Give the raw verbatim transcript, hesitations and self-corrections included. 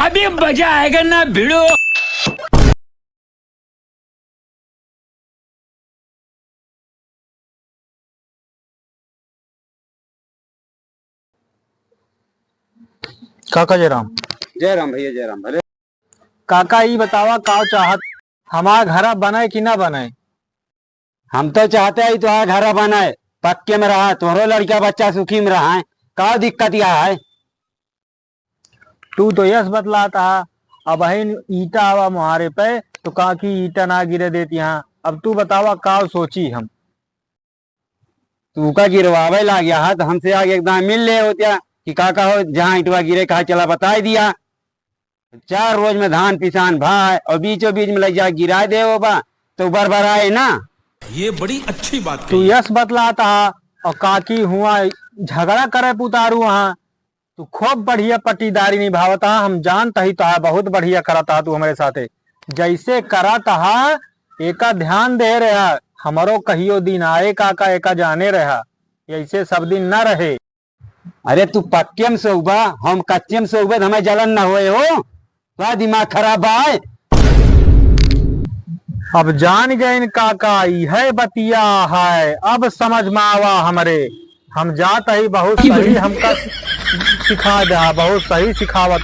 अभी मजा आएगा ना भिड़ो। काका जय राम। जय राम भैया, जय राम। भले काका, ई बतावा, का चाहत, हमार घरा बने कि ना बने? हम तो चाहते ही तोहार घरा बने, पक्के में रहा, तोहरो लड़का बच्चा सुखी में रहा। का दिक्कत या है? तू तो यस बतलात हा, अबहिन ईटा आवा मुहारे पे, तो का कि ईटा ना गिरे देत हा। अब तू बतावा, का सोची हम? तू का गिरवावे लाग गया हा, तो हमसे आगे एकदम मिल ले होत्या कि का का हो, जहाँ ईटवा गिरे, कहा चला बताई दिया। चार रोज में धान पिसान भाई, और बीचों बीच में लग जा गिराए दे वो बा, तो बरबराए ना। ये बड़ी अच्छी बात तू कही। यस बतलात हा, और काकी हुआ झगड़ा करे पुतारू हा। तू खूब बढ़िया पट्टीदारी निभावत हा, हम जानत ही तोहार बहुत बढ़िया करत हा तू हमरे साथे। जैसे करत हा, एका ध्यान दे रहा, हमरो कहियो दिन आए काका, एका जाने रहा, ऐसे सब दिन न रहे। अरे तू पक्के में सोउबा, हम कच्चे में सोउबे, तो हमें जलन न होए हो। का दिमाग खराब बा? अब जान गइन काका, इहे बतिया है, अब समझ में आवा हमरे। हम जात ही बहुत सही हमका सिखा दे, बहुत सही सिखावत।